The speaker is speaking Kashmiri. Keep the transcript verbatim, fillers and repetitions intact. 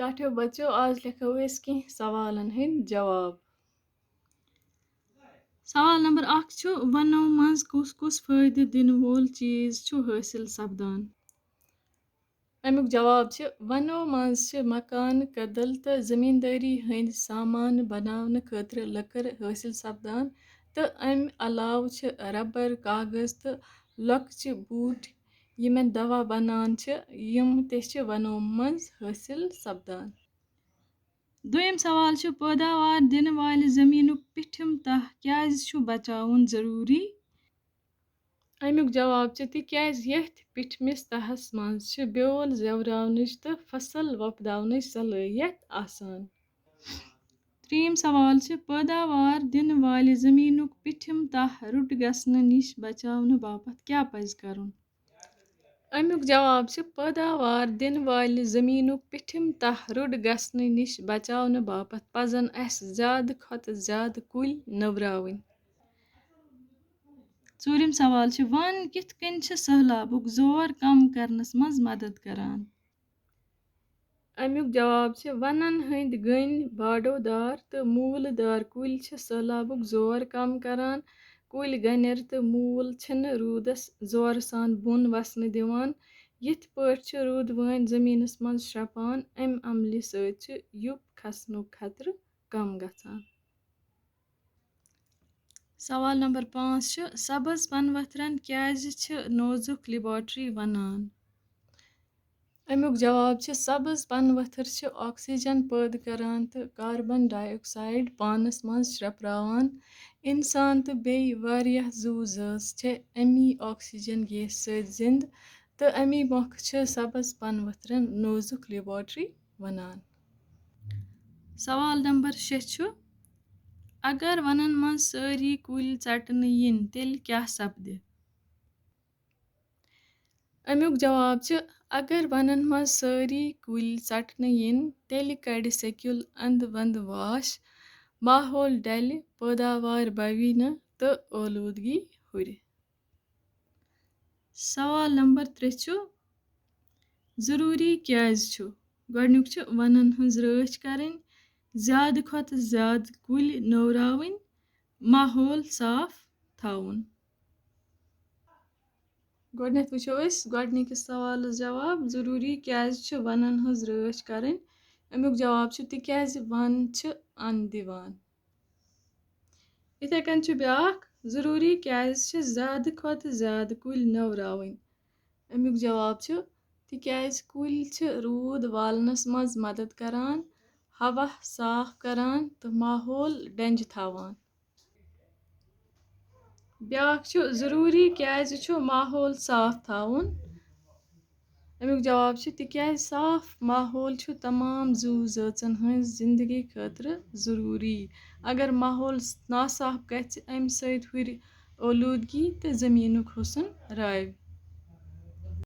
ٹاٹھیو بچو، آز لیکھو أسۍ کینٛہہ سوالن ہٕنٛدۍ جواب۔ سوال نمبر اکھ چھُ، وَنو منٛز کُس کُس فٲیدٕ دِنہٕ وول چیٖز چھُ حٲصِل سپدان؟ اَمیُک جواب چھُ، وَنو منٛز چھِ مکان، کدل تہٕ زٔمیٖندٲری ہٕنٛدۍ سامان بناونہٕ خٲطرٕ لٔکٕر حٲصِل سپدان، تہٕ اَمہِ علاوٕ چھِ ربر، کاغذ تہٕ لۄکچہِ بوٗٹۍ، یِمن دوا بنان چھِ، یِم تہِ چھِ وَنو منٛز حٲصِل سپدان۔ دوٚیِم سوال چھُ، پٲداوار دِنہٕ والہِ زٔمیٖنُک پِٹھِم تاہ کیٛازِ چھُ بچاوُن ضروٗری؟ اَمیُک جواب چھُ، تِکیٛازِ یَتھ پِٹھمِس تاہَس منٛز چھِ بیول زٮ۪وراونٕچ تہٕ فصل وۄپداونٕچ صلٲحیت آسان۔ ترٛیٚیِم سوال چھُ، پٲداوار دِنہٕ والہِ زٔمیٖنُک پِٹھِم تاہ رُت گژھنہٕ نِش بچاونہٕ باپتھ کیٛاہ پزِ کرُن؟ اَمیُک جواب چھُ، پٲداوار دِنہٕ والہِ زٔمیٖنُک پِٹھِم تاہ رُت گژھنہٕ نِش بچاونہٕ باپتھ پزن اَسہِ زیادٕ کھۄتہٕ زیادٕ کُلۍ نٔوراوٕنۍ۔ ژوٗرِم سوال چھُ، وَن کِتھ کٔنۍ چھِ سٔہلابُک زور کم کرنس منٛز مدد کران؟ اَمیُک جواب چھُ، وَنَن ہٕنٛدۍ گٔنۍ، باڈو دار تہٕ موٗلہٕ دار کُلۍ چھِ سٔہلابُک زور کم کران۔ کُلۍ گَنٮ۪ر تہٕ موٗل چھِنہٕ روٗدَس زورٕ سان بۄن وَسنہٕ دِوان۔ یِتھ پٲٹھۍ چھِ روٗدٕ وٲنۍ زٔمیٖنَس منٛز شرٛپان، اَمہِ عملہِ سۭتۍ چھُ یُپ کھسنُک خطرٕ کم گژھان۔ سوال نمبر پانٛژھ چھُ، سبز پنہٕ ؤتھرَن کیٛازِ چھِ نوزُک لیبارٹری وَنان؟ اَمیُک جواب چھُ، سبز پنہٕ ؤتھٕر چھِ آکسیجن پٲدٕ کران تہٕ کاربن ڈائی آکسائیڈ پانَس منٛز شرٛپراوان۔ اِنسان تہٕ بیٚیہِ واریاہ زُو زٲژ چھِ اَمی آکسیجن گیس سۭتۍ زِنٛدٕ، تہٕ اَمی مۄکھٕ چھِ سبز پنہٕ ؤتھرَن نوزُک لیبارٹری وَنان۔ سوال نمبر شےٚ چھُ، اگر وَنَن منٛز سٲری کُلۍ ژَٹنہٕ یِن، تیٚلہِ کیٛاہ سپدِ؟ اَمیُک جواب چھُ، اگر وَنَن منٛز سٲری کُلۍ ژَٹنہٕ یِن، تیٚلہِ کَڑِ سیٚکیُل اَنٛدٕ وَنٛدٕ واش، ماحول ڈَلہِ، پٲداوار بَوِ نہٕ تہٕ اولوٗدگی ہُرِ۔ سوال نمبر ترٛےٚ چھُ، ضروٗری کیٛازِ چھُ؟ گۄڈٕنیُک چھُ وَنَن ہٕنٛز رٲچھ کَرٕنۍ، زیادٕ کھۄتہٕ زیادٕ کُلۍ نٔوراوٕنۍ، ماحول صاف تھاوُن۔ گۄڈٕنٮ۪تھ وٕچھو أسۍ گۄڈٕنِکِس سوالَس جواب، ضروٗری کیٛازِ چھِ وَنَن ہٕنٛز رٲچھ کَرٕنۍ؟ اَمیُک جواب چھُ، تِکیٛازِ وَن چھِ اَن دِوان۔ یِتھَے کٔنۍ چھُ بیٛاکھ، ضروٗری کیٛازِ چھِ زیادٕ کھۄتہٕ زیادٕ کُلۍ نٔوراوٕنۍ؟ اَمیُک جواب چھُ، تِکیٛازِ کُلۍ چھِ روٗد والنَس منٛز مدد کران، ہوا صاف کران تہٕ ماحول ڈنٛجہِ تھاوان۔ بیٛاکھ چھُ، ضروٗری کیٛازِ چھُ ماحول صاف تھاوُن؟ اَمیُک جواب چھُ، تِکیٛازِ صاف ماحول چھُ تمام زُو زٲژَن ہٕنٛز زِندگی خٲطرٕ ضروٗری۔ اگر ماحول ناصاف گژھِ، اَمہِ سۭتۍ ہُرِ اولوٗدگی تہٕ زٔمیٖنُک حُسن راوِ۔